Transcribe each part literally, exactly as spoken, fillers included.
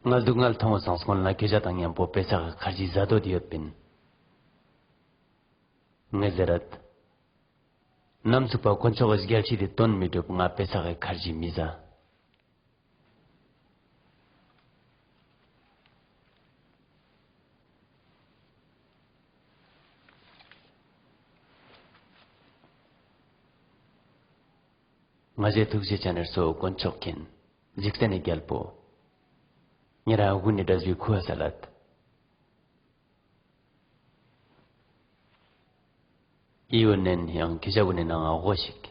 ང་སྡུག་བསྔལ་ཐོང་སང་སྔོན་ལ་ཁྱོ་ཞ་དང་ཉམ་པོ་པེ་སག་གི་ཁར་ཇི་ཟ་དོད་ཡོད་པིན། ངས་ཟེར་རད། ནམ་ཚུག་པ་དཀོན་མཆོག་གི་རྒྱལ་སྲིད་དེ་དོན་མི་གྲུབ་ང་པེ་སག་གི་ཁར་ཇི་མི་ཟ། ང་ཞའི་ཐུགས་རྗེ་ཅན་ནི་གཙོ་བོ་དཀོན་མཆོག་མཁྱེན། འཇིག་རྟེན་ནི་རྒྱལ་པོ། ཉེ་རང་གུན་ནི་འདྲ་བའི་ཁུ་ཧ་ས་ལད། འི་བོ་ནན་ཡང་ཁྱོ་ཞ་གུན་ནི་ནང་ང་འོ་ཞིག།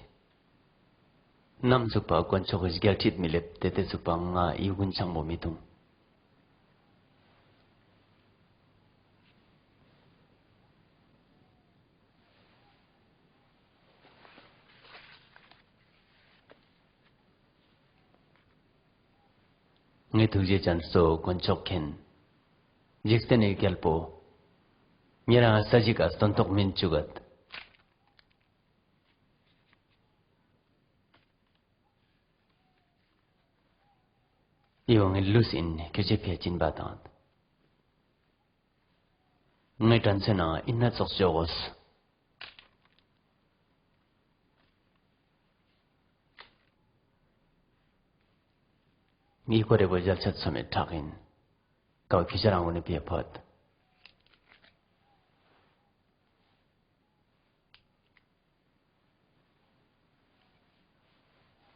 ནམ་ཚུག་པ་དཀོན་མཆོག་གི་རྒྱལ་སྲིད་མི་ལེབ་ཏེ་ཏེ་ཚུག་པ་ང་འི་གུན་ཆང་མོ་མི་ཐུང་། ངའི་ཐུགས་རྗེ་ཅན་གཙོ་བོ་དཀོན་མཆོག་མཁྱེན། འཇིག་རྟེན་ནི་རྒྱལ་པོ། ཉེ་རང་ས་གཞི་ཀ་སྟོན་ཐོག་མིན་ཅུག་གད། འི་བོ་ངའི་ལུས་ཨིན། ཁྱོ་ཞའི་ཕིའ་སྦྱིན་པ་ཏང་ངད། ངའི་དྲན་ཚོད་ནང་ཨིན་ན་ཙོགས་ཅོ་གོས། ངའི་ཀོ་རེ་བོ་ཞལ་ཆད་སོ་མའི་ཁྲག་ཨིན། ཀའོ་ཁྱོ་ཞ་རང་གུན་ནི་ཕིའ་ཕོད།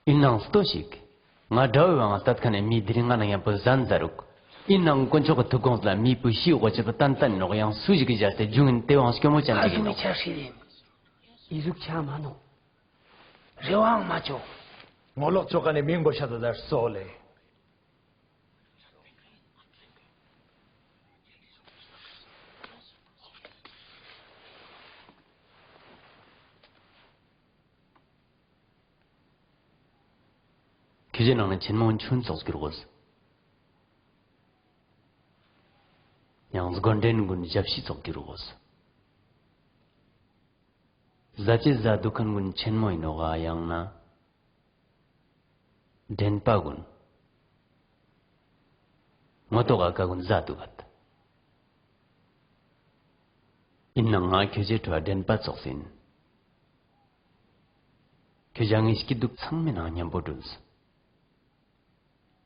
ཨིན་ནའང་ལྟོས་ཤིག། ང་དགྲ་བོའི་དབང་ང་སྟད་ཁན་ནི་མི་དི་རིང་ང་ནང་ཉམ་པོ་ཟན་ཟ་རུག། ཨིན་ནའང་དཀོན་མཆོག་གི་ཐུགས་དགོངས་ལ་མི་བུ་ཤི་འོ་ཅེས་པོ་ཏན་ཏན་ཨིན་ནོག། ཡང་སུ་ཞིག་གི་ཞལ་ཏེ་རྒྱུང་ཨིན་ཏེ་བོའང་སྐྱོ་མོ་ཅན་ཞིག་ཨིན་ནོག། ཨི་ཟུག་ཆ་མ་ནོག། རེ་བའང་མ་ཅོ། ངོ་ལོག་ཅོ་ཁན་ནི་མི་མགོ་ཤ་ད་ད་སོ་ལེ། ཁྱོ་ཞའི་ནང་ནེ་ཆེན་མོ་ཆུན་ཙོགས་གྱུར་གོས། ཡང་སྒོ་འདྲེན་གུན་ཞབས་ཕྱི་ཙོགས་གྱུར་གོས། ཟ་ཅེས་ཟ་དུག་ཁན་གུན་ཆེན་མོ་ཨིན་ནོག་ག་ཡང་ན། འདྲེན་པ་གུན། ངོ་ཏོག་ག་ཀ་གུན་ཟ་དུག་གད། ཨིན་ནའང་ང་ཁྱོ་ཞའི་ཕྲོའ་འདྲེན་པ་ཙོགས་ཨིན། ཁྱོ་ཞ་ངའི་སྐྱིད་སྡུག་ཚང་མའི་ནང་ཉམ་པོ་གྲུལ།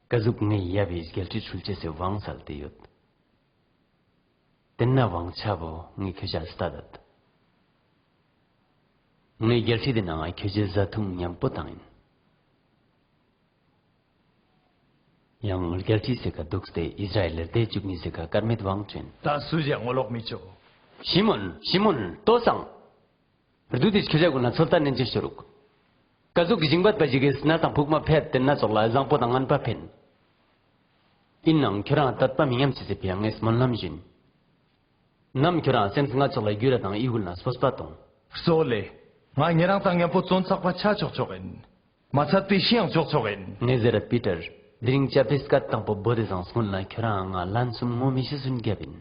ཀ་ཟུག་ངའི་ཡབ་བི་རྒྱལ་སྲིད་ཧྲུལ་ཅེས་སི་དབང་སལ་ཏེ་ཡོད། ཏེན་ན་དབང་ཆ་བོ་ངའི་ཁྱོ་ཞའ་སྟད་དད། ངའི་རྒྱལ་སྲིད་དི་ནང་ང་ཁྱོ་ཞའི་ཟ་ཐུང་ཉམ་པོ་ཏང་ཨིན། ཡང་རྒྱལ་སྲིད་སི་ཀ་དུགས་ཏེ་ཨིས་ར་ཨེལ་ལི་སྡེ་ཅུག་ཉིས་སི་ཀ་ཀར་མེད་དབང་ཅོ་ཨིན། ད་སུ་ཞིག་ངོ་ལོག་མི་ཅོ། ཤི་མོན། ཤི་མོན། ལྟོས་སང་། རྡུ་ཏེ་ཁྱོ་ཞ་གུན་ལ་ཚོད་ལྟ་ནན་ཅེས་ཅོ་རུག། ཀ་ཟུག་གི་ཞིང་པ་པ་ཞིག་གི་སྣ་དང་ཕུག་མ་ཕེད་ཏེན་ན་ཙོགས་ལ་ཟང་པོ་དང་ངན་པ་ཕེན། ཨིན་ནའང་ཁྱོ་རང་ཏད་པ་མི་ཉམས་ཅེས་སི་ཕིའ་ངས་སྨོན་ལམ་ཞུ་ཨིན། ནམ་ཁྱོ་རང་སེམས་ང་ཙོགས་ལ་གྱུར་ར་དང་འི་གུན་ལ་སྤོབས་པ་ཏོང་། གཙོ་བོ་ལེ། ང་ཉེ་རང་དང་ཉམ་པོ་བཙོན་ཚག་པ་ཆ་ཅོག་ཅོག་ཨིན། མ་ཚད་པའི་ཤི་ཡང་ཅོག་ཅོག་ཨིན། ངས་ཟེར་རད་པི་ཏར། དི་རིང་ཅ་ཕིའ་སྐད་དང་པོ་བོ་དེ་ཟངས་སྔུན་ལ་ཁྱོ་རང་ང་ལན་སུམ་ངོ་མི་ཤེས་སུན་གྱབ་ཨིན།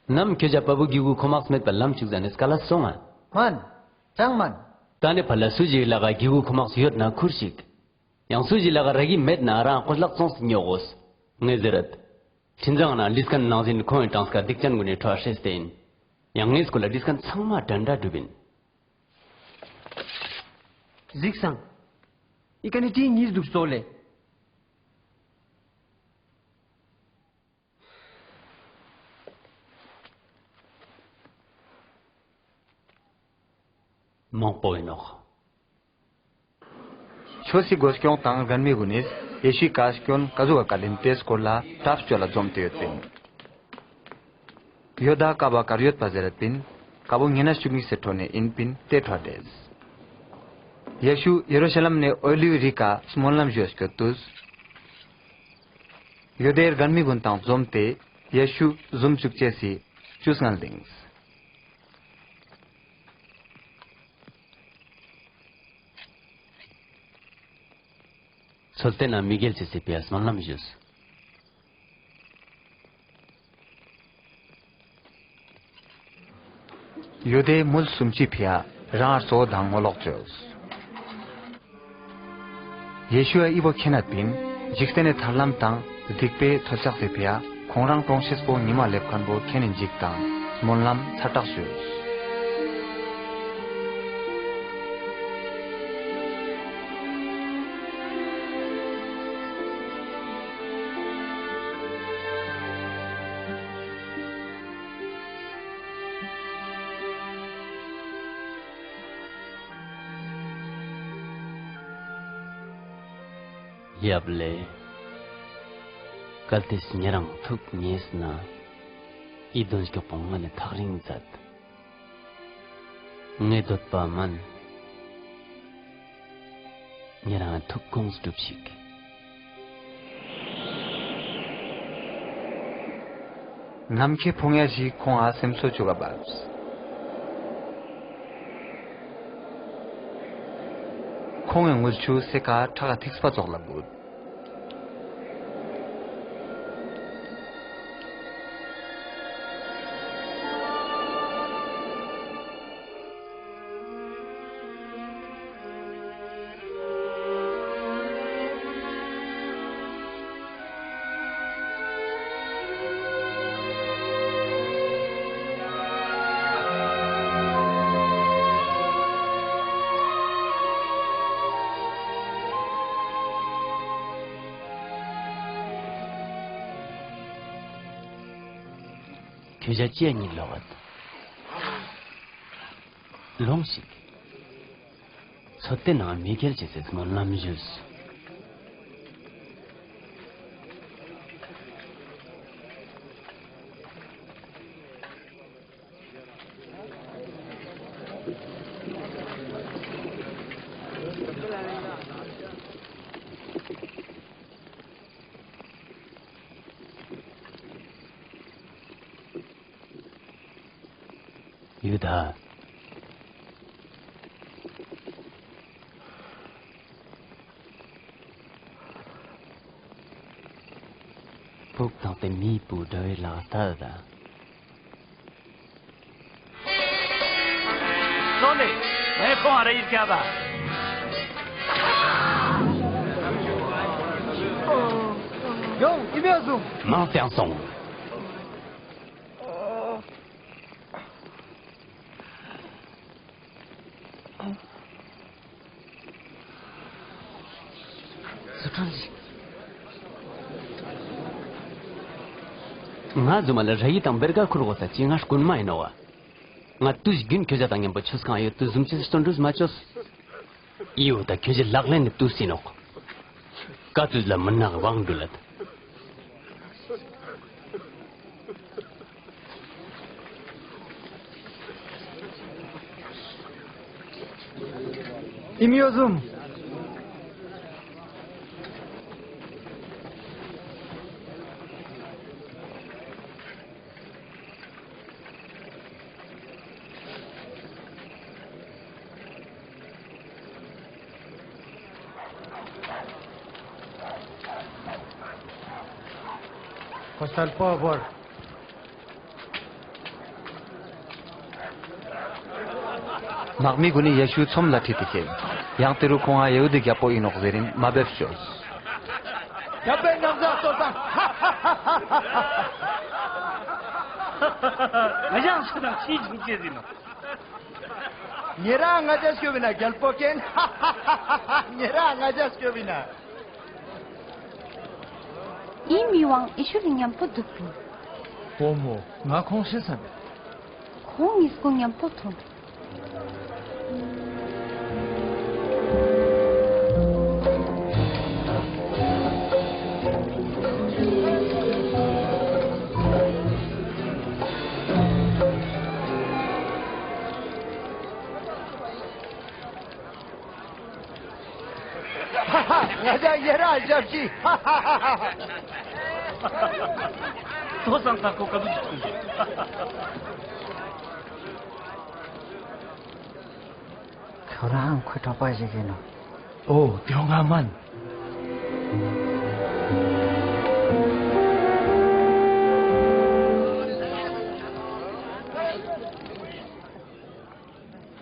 ནམ་ཁྱོ་ཞ་པ་བུ་གི་གུ་ཁོ་མགས་མེད་པ་ལམ་ཅུག་ཟ་ནེ་སྐལ་ལ་སོང་ང་། མན། ཅང་མན། ཏ་ནེ་ཕར་ལ་སུ་ཞིག་ལ་ག་གི་གུ་ཁོ་མགས་ཡོད་ན་ཁུར་ཤིག། ཡང་སུ་ཞིག་ལ་ག་ར་གི་མེད་ན་རང་ཀོ་ལག་ཙོངས་སེ་ཉོ་གོས། ངས་ཟེར་རད། ཁྲིན་ཚང་ན་ལིས་ཁན་ནང་ཞིན་ཁོང་ངི་གྲངས་ཀ་སྡིག་ཅན་གུན་ནི་ཕྲོའ་ཧྲེས་ཏེ་ཨིན། ཡང་ངའི་སྐུ་ལ་ལིས་ཁན་ཚང་མ་དྲན་དྲའ་གྲུབ་ཨིན། གཟིགས་སང་། འི་ཀ་ནེ་ཏི་ཉིས་དུག་སོ་ལེ། མང་པོ་ཨིན་ནོག། ཆོས་སི་གོ་སྐྱོང་དང་རྒན་མི་གུན་ནི་ཡེ་ཤུའི་ཀ་སྐྱོན་ཀ་ཟུག་ག་ཀལ་ཨིན་ཏེ་སྐོར་ལ་ཏབ་ཅོ་ལ་ཛོམས་ཏེ་ཡོད་པིན། ཡོ་དཱ་ཀ་བ་ཀར་ཡོད་པ་ཟེར་རད་པིན། ཀ་བོ་ཉེ་རང་ཅུག་ཉིས་སི་ཕྲོ་ནེ་ཨིན་པིན་ཏེ་ཕྲོ་དྲེས། ཡེ་ཤུ་ཡེ་རུ་ཤ་ལེམ་ནེ་ཨོ་ལིབ་རི་ཀ་སྨོན་ལམ་ཞུའ་སྐྱོད་ཏུས། ཡོ་དཱའི་རྒན་མི་གུན་དང་ཛོམས་ཏེ་ཡེ་ཤུ་ཟུམ་ཅུག་ཅེས་སི་ཅུས་ངལ་དིངས། ཚོད་ལྟའི་ནང་མི་རྒྱལ་ཅེས་སི་ཕི་ཡ་སྨོན་ལམ་ཞུས། ཡུ་དཱའི་མུ་ལ་སུམ་ཅི་ཕི་ཡ་རང་ངར་གཙོ་བོ་དང་ངོ་ལོག་ཅོས། ཡེ་ཤུའ་འི་བོ་ཁྱེན་ན་བིན་འཇིག་རྟེན་ནི་ཐར་ལམ་དང་སྡིག་པའེ་ཐོ་ཅག་སི་ཕི་ཡ་ཁོང་རང་གྲོངས་ཤེས་པོ་ཉི་མ་ལེབ་ཁན་བོ་ཁྱེན་ནི་འཇིག་དང་སྨོན་ལམ་ཚ་དྲག་ཞུས། ཡབ་ལེ། གལ་ཏེ་ཉེ་རང་ཐུགས་མཉེས་ན། འི་དོན་སྐྱོག་པོ་ང་ནེ་ཐག་རིང་མཛད། ངའེ་དོད་པ་མན། ཉེ་རང་ངི་ཐུགས་དགོངས་གྲུབ་ཤིག། ནམ་ཁའེ་ཕོ་ཉ་ཞིག་ཁོང་ང་སེམས་གསོ་ཅུག་ག་བབས། ཁོང་ངི་ངུ་ཆུ་སའེ་ཀ་ཁྲག་ག་ཐིགས་པ་ཙོགས་ལ་བུད། ཁྱོ་ཞ་ཅིའ་ཉིད་ལོག་གད། ལོངས་ཤིག། ཚོད་ལྟའེ་ནང་མི་རྒྱལ་ཅེས་སི་སྨོན་ལམ་ཞུས། ཡུ་དཱ། ཕུགས་བཏང་སྟེ་མི་བུ་དྲ་བའེ་ལག་ལྟ་ད། སོང་ནེ་ངའེ་ཁོང་ང་ར་ཡིར་ཁྱབ་པ། ཡོང་ཨི་མི་ཡོ་ཟུམ། མང་སྟེ་སོང་། ང་ཟུམ་མ་ལ་ར་ཡིད་དང་བེར་ཀ་ཁུར་གོས་ས་ཅི་ང་རྐུན་མ་ཨིན་ནོག་ག། ང་ཏུས་གྱུན་ཁྱོ་ཞ་དང་ཉམ་པོ་ཆུ་སྐང་ཡོད་དུས་ཟུམ་ཅིག་སྟོན་གྲུས་མ་ཅོས། འི་བོ་ད་ཁྱོ་ཞའེ་ལག་ལེན་ནི་ཏུས་ཨིན་ནོག། ཀ་ཏུས་ལ་མུན་ནག་གི་བང་གྲུལ་ལད། ཨི་མི་ཡོ་ཟུམ། ཁོ་ཞལ་པོ་བོར། དམག་མི་གུན་ནི་ཡེ་ཤུ་ཚོམ་ལ་ཁྲིད་དེ་ཁྱེར། ཡང་ཏེ་རུ་ཁོང་ང་ཡ་ཧུ་དཱའི་གྱལ་པོ་ཨིན་ནོག་ཟེར་རིན་མ་བེབས་ཅོས། གྱལ་པོའེ་ཉམས་ཟག་ཏོ་ཏང་། ང་ཞའ་སུ་དང་ཅི་ཞིག་ཅེས་ཨིན་ནོག། ཉེ་རང་ང་ཞའ་སྐྱོབ་ཨིན་ན་གྱལ་པོ་ཁྱེན། ཉེ་རང་ང་ཞའ་སྐྱོབ་ཨིན་ན། འི་མི་དབང་ཡེ་ཤུ་ལི་ཉམ་པོ་དུག་པིན། བུ་མོ་ང་ཁོང་ཤེས་ས་མེད། ཁོང་ཉིས་ཀོ་ཉམ་པོ་ཐོང་། ང་ཞའ་ཉེ་རང་ཞབས་ཕྱི། ཏོ་སང་ཏང་ཁོ་ཀ་ཟུག་ཅིག་ཐོང་ཞེ། ཁྱོ་རང་ཁོའེ་གྲོགས་པོ་ཞིག་ཨིན་ནོག། འོ་ཏེའོ་ང་མན།